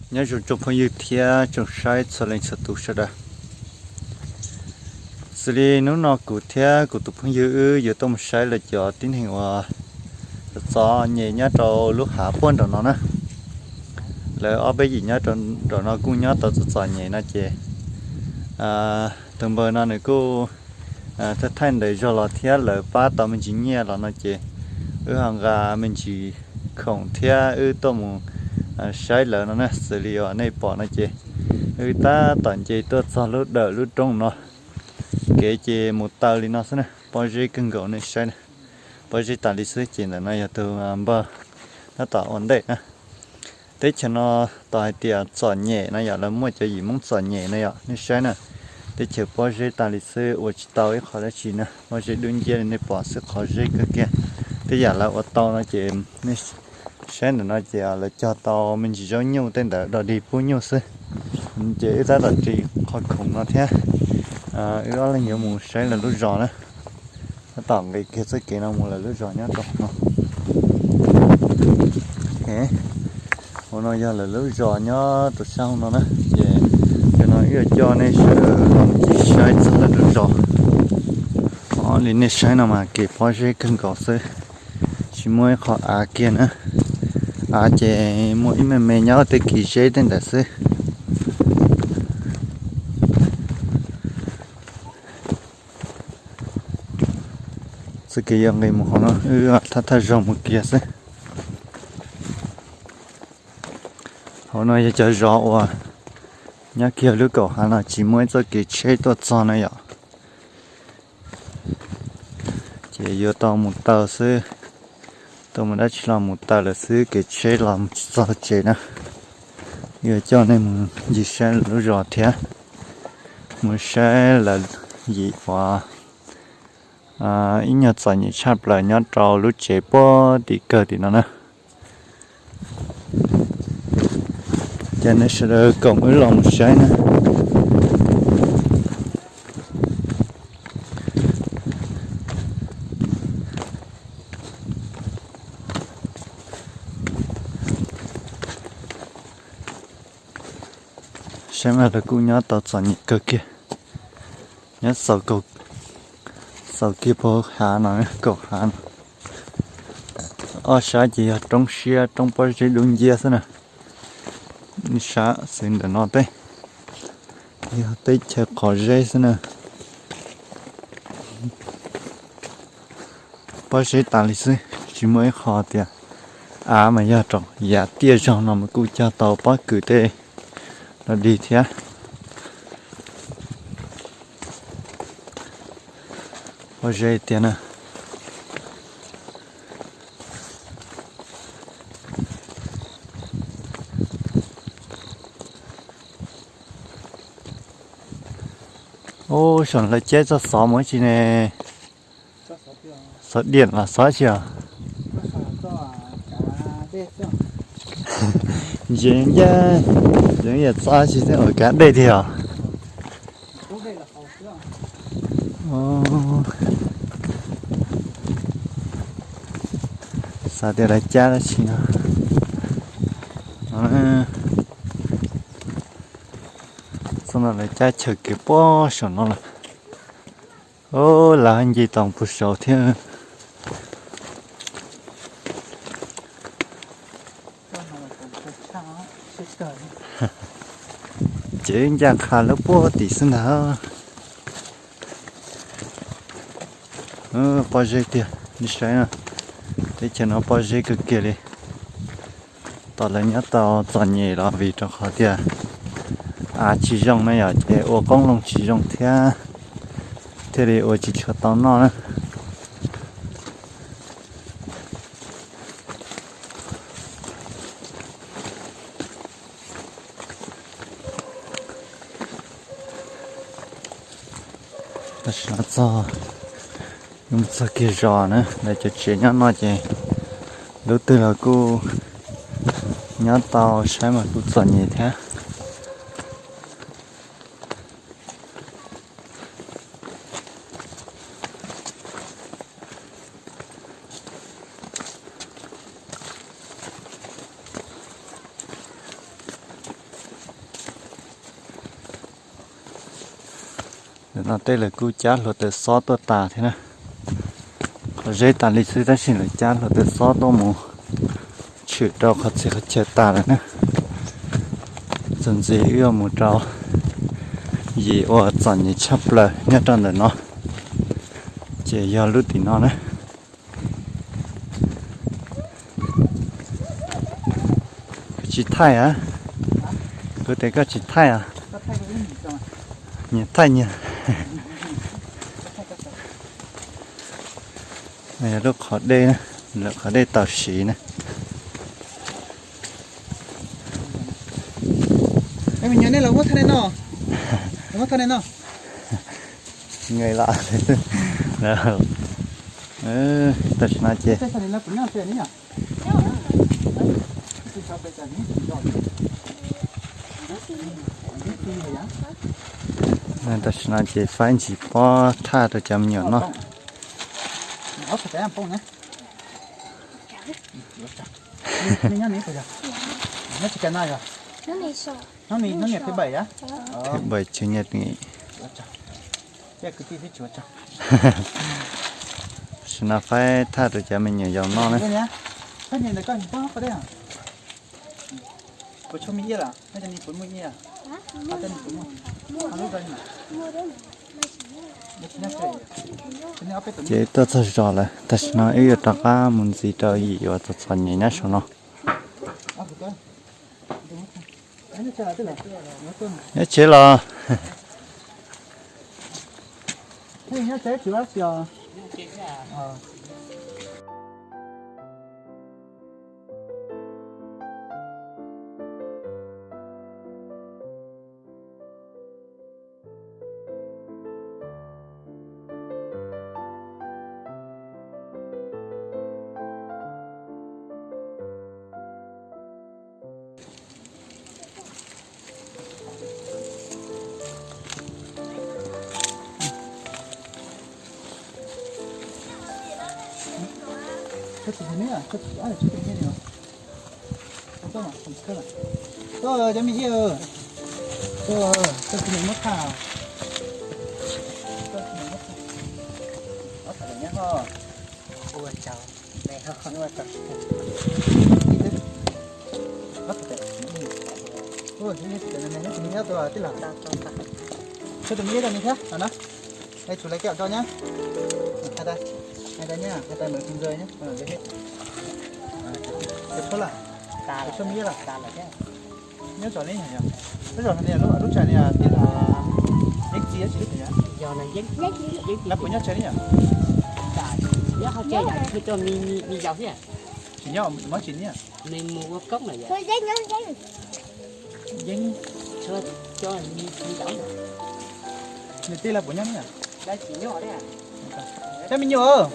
Nyob zoo tsoom phooj ywg thiab tsoom saib txhua leej txhua tus sawv daws. Xws li hnub no kuv thiab kuv tus phooj ywg wb yuav tuaj mus saib lawv cov tib neeg uas txom nyem nyob rau lub hav puag nraum no na. Lawv ob peb yim nyob rau nraum no kuj nyob tau txom txom nyem no ces tus npawg no nws kuj thaij thaij ntawm zog los thiab lawv pab tau me ntsis nyiaj los no ces wb ho nqa me ntsis khoom thiab wb tuaj mus saib lawv no na. Xws li uas nej pom no ces wb tab tom nce tuaj txog lub dawm lub roob no, kev ces mus taw li no xwb na, pob zeb kawg nkaus nej saib na. Pob zeb tas li xwb ces ntawm no yog tus npawg tab tom ua ntej na. Teb chaws no tos hais tias txom nyem no yom, lawv muaj cov yim Hmoob txom nyem no yom, nej saib na. Teb chaws pob zeb tas li xwb ua tsis tau ib qho dab tsi na, pob zeb dub nciab li nej pom xwb, qhov zeb kawg kiag. Tej yam lawv ua tau no ces nej saib ntawm no ces lawv cog tau me ntsis zaub nyuj tej ntawd dog dig pub nyuj xwb. Ces wb tab tom ris qhov khoom no thiab wb ob leeg yuav mus saib lawv lub zos na. Tab tom nqis kiag txoj kev no mus lawv lub zos nyob rau hauv no. Hauv no yog lawv lub zos nyob rau sab hauv no na. Ces cov no wb yuav coj nej sawv daws los ncig saib txog lawv lub zos. Li nej saib no mas kev pob zeb kawg nkaus xwb, tsis muaj ib qho av kiag na. Av ces muaj ib me me nyob tej kis zeb tej ntawd xwb. Txoj kev yuav nqis mus hauv no wb thaj thaj zaug mus kiag xwb. Hauv no yog cov zos uas nyob kiag lub kaum hav no tsis muaj ib txoj kev tsheb tuaj txog na yom. Ces yuav tau mus taw xwb, tau mus dab tsi los mus taw lawm xwb, kev tsheb los mus tsis txog tsev na. Yuav coj nej mus ncig saib lawv lub zos thiab, mus saib lawv yim uas ib nyuag txom nyem tshaj plaws nyob rau lub tsev puag tim kawg tim no na. Ces nej sawv daws koom wb los mus saib na. Saib mas lawv kuj nyob tau txom nyem kawg kiag, nyob xaus kiag puag hav no, kaum hav no. Ob sab ces yog roob siab roob pob zeb dub nciab xwb na. Ib sab xws ntawm no teb, yog teb chaws qhov zeb xwb na. Pob zeb tas li xwb, tsis muaj ib qho tias av mas yog rau yav tiaj zog no mas kuj cog tau pob kws tej dog dig thiab. Pob zeb tiag na. Ub, saum lawv cab txoj xov mus tsi ne? Xov diam los xov tsi os? Ntsia ncaj, ntsia yam txob tsi xwb uas kav dej tiag os. Xav tias lawv cab dab tsi no. Txoj no lawv cab chaw kev puag saum no lawm. Lawv nce tau puag saud thiab. Ces ncaj qha lawv puag tim xwb ntag. Pob zeb tiag, nej saib na. Teb chaws no pob zeb kawg kiag li. Tom lawv nyob tau txom nyem los vim rau qhov tias av tsis zoo na yom, ces ua qoob loo tsis zoo thiab, thiaj li ua tsis tshua tau noj na. Txog, txog kiag zos na, lawv cov tsev nyob no ces lub twg los kuj nyob tau, saib mas kuj txom nyem thiab. No tej lawv kuj cab hluav taws xob tuaj tas thiab na. Qhov zeb tas li xwb tab sis lawv cab hluav taws xob tuaj mus tshwm rau qhov txhia qhov chaw tas lawm na. Txuas ntxiv wb yuav mus rau yim uas txom nyem tshaj plaws nyob rau ntawm no, ces yog lub tim no na. Koj tsis thaij a? Kuv tias koj tsis thaij a? Nyias thaij nyias. Yog lub qhov dej, lub qhov dej tau siv na. Nqa los, tam sim no ces, tam sim no ces faib ntsis pob thaj rau cov me nyuam noj. Hnub niam thứ bảy à? Thứ bảy, chủ nhật nghỉ. Tam sim no faib thaj rau cov me nyuam yaus noj na. Ces tuaj txog zos lawm, tam sim no wb yuav rov qab mus ntxiv rau yim uas txom txom nyem nyob saum no. Nyob tsev los? Tuaj, cov me ntxhais, tuaj, tuaj tsis muab thaj. Tuaj tsis muab thaj. Ob txhais nyob ho. Ua tsaug, ua tsaug. Ua tsaug, nyob tus me nyuam tuaj tij laug. Tso tus me nyuam rau nws thiab no na. Es tsum lawv kev rau nyab. Hais tas, hais tas nyab, hais tas mượn thùng rơi nhé. Tshuab lawm, tshuab me nyuam lawm. Nyob zos neb yog, nyob zos no lub, lub tsev no tij laug Yeeb txiv tsis lub tsev, lawv puas nyob tsev li yom? Nyob hauv tsev, nyob me nyuam thiab. Tsis nyob, muab tsis nyob. Nws mus ua koob lawm yom. Yeeb, nws tij laug puas nyob li yom? Cov me nyuam,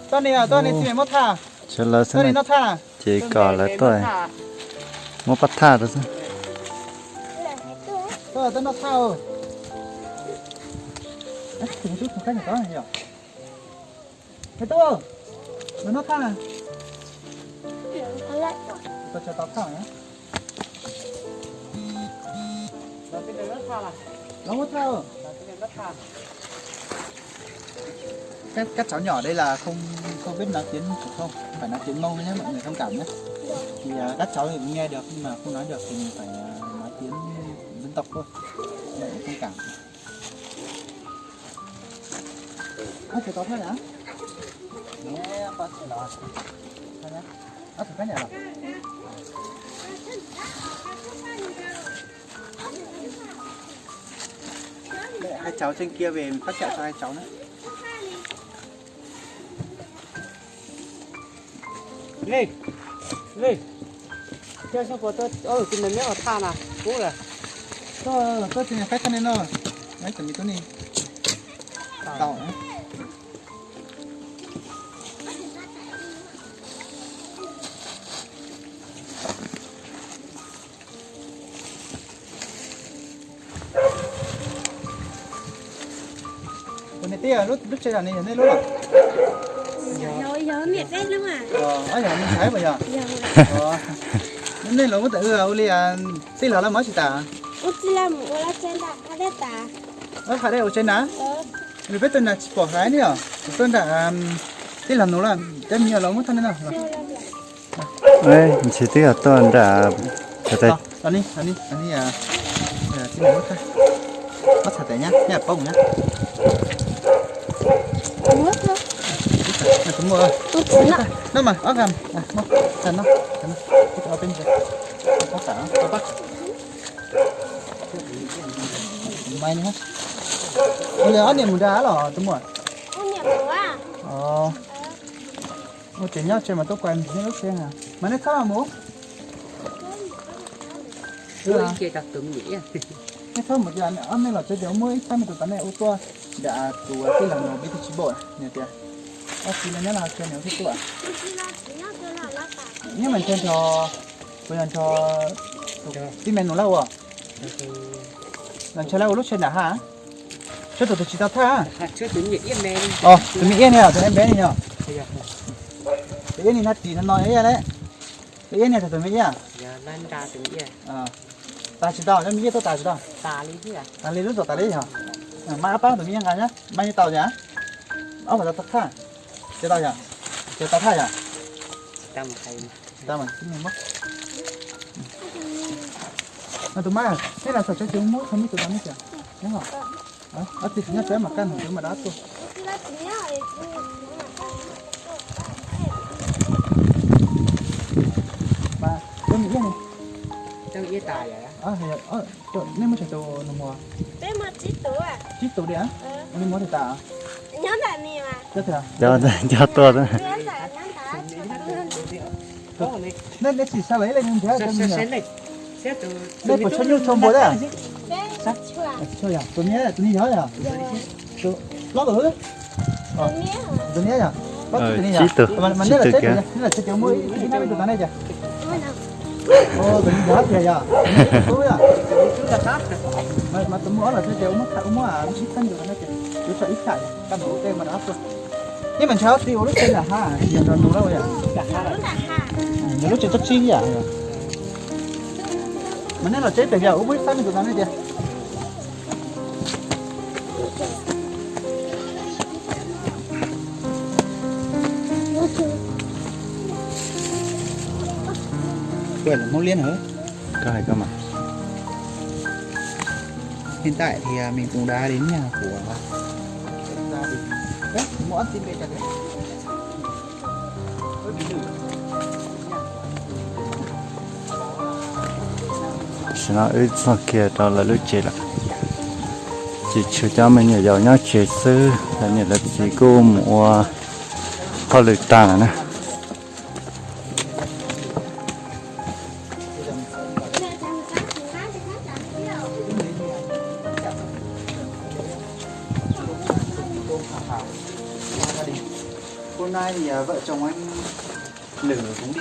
tuaj ne, tuaj ne, txiv mem muab thaj. Sawv lawv xwb na, ces kom lawv tuaj muab pob thaj rau xwb. Tuaj noj thaj. Tub, noj thaj. Los muab thaj. Các, các cháu nhỏ đây là không, không biết nói tiếng phổ thông, phải nói tiếng Mông nhé, mọi người thông cảm nhé. Thì à, các cháu thì nghe được nhưng mà không nói được thì mình phải à, nói tiếng dân tộc thôi. Mọi người thông cảm. Ơ, ces tau thaj hả? Ơ, ces tau thaj hả? Để hai cháu trên kia về mình phát trại cho hai cháu nữa. Li, Li, thiab xyoo puas tuaj ua tus me me ua thaj na, kub lawm. Tuaj, tuaj txiv niam faib thaj nej noj. Ais, cov me tub ni tau. Ua niam tij, lub tsev no ne yog nej lub los? Yog me ntxhais puas yog? Nej los muab tam ua li, tij laug los muab tsis tas? Ua tij laug mus ua laj tsev ntag, ua teb tas. Ob, hais dab ua tsev na. Nws peb tuaj nram tsis pom hais ne os, kuv tuaj nram tij laug Nus lawm, cov me nyuam los muab thaj nej no. Ntshe twb yog tuaj nram. Tij laug muab thaj, muab txhais tes nyab, nyab poob nyab. No mas ob qab, no, no, peb pab. Ua li ob niam mus nrad los tus muam? Ua tsev nyob tsev mas tuaj kuaj lub tsev, mas nej txhob mus. Nej txhob mus, ob nej los tsev ces muab ib thaj me tus tas nej ua tuaj nram tus tij laug Nus peb tij tsis npaum, nws tias ob txiv lawv nyob los tsev nws thiaj tuaj. Nyob mas ntshe nrog, puas yog nrog tus tij me Nus lawv ua? Los ntshe lawv ua lub tsev nram hav. Tshuav tus twg tsis tau thaj? Tus me Iab ne, tus npe ne yog? Tus Iab ne na, tis no no Iab le. Tus Iab ne, tus me Iab. Tas tsis tau, cov me Iab tuaj tas tsis tau. Tas li lub tom tas li yog. Mas ab pab tus me Iab nqa na, mas yeej tau yom. Ob pab tau thaj. Tsis tau yom. Tsis tau thaj yom. Tus mas, nej los txog tsev ces muab txog me tus no nej tias, nyob hos. Ob txiv tsis nyob tsev mas kaj ntug mas dab tuaj. Mas cov me Iab ne? Nej muaj tsawg tus nus muag? Tsib tus li. Ua li muag tas? Cov tuaj. Nej tsis xa los ib leeg nrhiav cov me nyuam? Nej puas tshuaj nyuj tshuaj npua thiab? Tus niag, tus niag yog yog? Plaub tus. Tus niag yog? Plaub tus, tus niag yog? Mas nej los tsev ces, nej los tsev ces muab ib thaj me tus tas nej ces. Tus niag yog tiag yog? Tus niag tub yog? Mas tus muaj ob los tsev ces muab, muab ib thaj me tus tas nej ces, yuav tso ib thaj, kaj mus ua tej mas rov qab tuaj. Neb mas ntshe ob txiv ua lub tsev nram hav, yog nrog nus lawv ua yom? Yog lub tsev tsob tsib yom? Mas nej los tsev pem yog ua muab ib thaj me tus tas nej tias. Kuj lawv muab liab na. Koj hais koj mas. Hiện tại thì à, mình cũng đã đến nhà của Tam sim no wb txog kiag rau lawv lub tsev lawm. Tsis tshuav cov me nyuam yaus nyob tsev xwb, lawv niam lawv txiv kuj mus ua hauj lwm tag lawm na.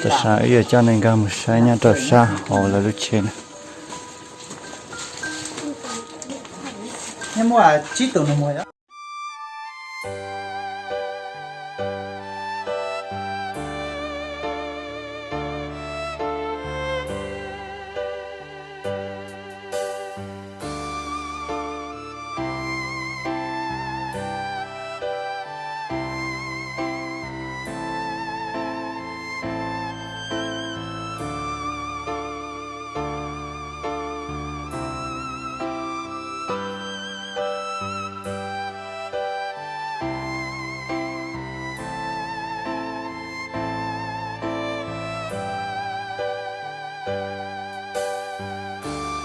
Tam sim no wb yuav coj nej nkag mus saib nyob rau sab hauv lawv lub tsev na.